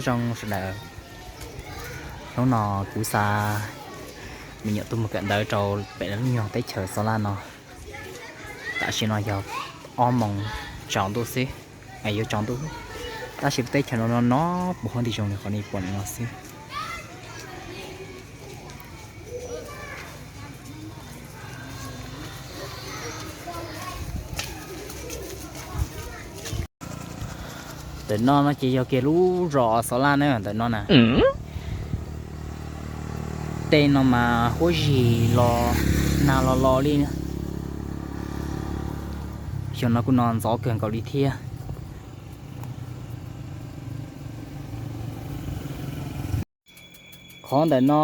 Zoo sawv daws, hnub no kuv xa me nyuam tuaj mus kawm ntawv rau pem lub nyuag teb chaws Xov Laj no. Tam sim no yog ob moos tsaus ntuj xwb, yuav tsaus ntuj, tab sis lub teb chaws no no puv huab nti zoo li qhov nej pom no xwb. Ntawm no no ces yog kiag lub zos Xov Laj na, ntawm no na. Tej no mas huab zig los nag los los li. Xyoo no kuj no ntxov kawg nkaus li thiab. Qhov ntawm no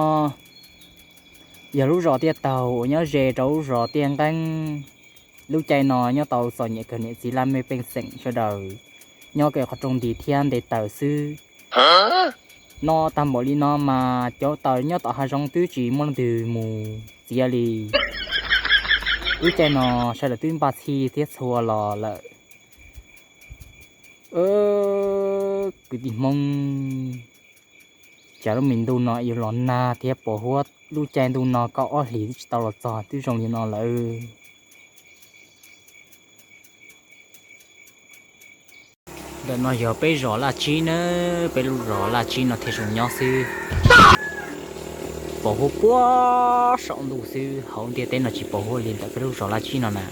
yog lub zos Tiaj Taug uas nyob ze rau lub zos Tiaj Nqeeb. Lub caij no nyob tau txom nyem kawg niam txiv laj mej pej xeem sawv daws nyob kawg qhov rooj nti thiab nte taws xwb. No tag npaum li no mas cov taws nyob tom hav zoov twb tsis muaj leej twg mus txiav li. Lub caij no sawv daws twb npaj txhij thiab txhua los lawm. Kwv tij Hmoob, cas lub me ntuj no yuav los nag thiab pos huab, lub caij ntuj no kaum ob hlis twb tsis tau los txog twb zoo li no lawm. Ntawm no yog peb zos Laj Tsib na, peb lub zos Laj Tsib no thiaj zoo nyob xwb. Pos huab puag saum ntuj xwb, hauv ntiaj teb no tsis pos huab li ntawm peb lub zos Laj Tsib no na.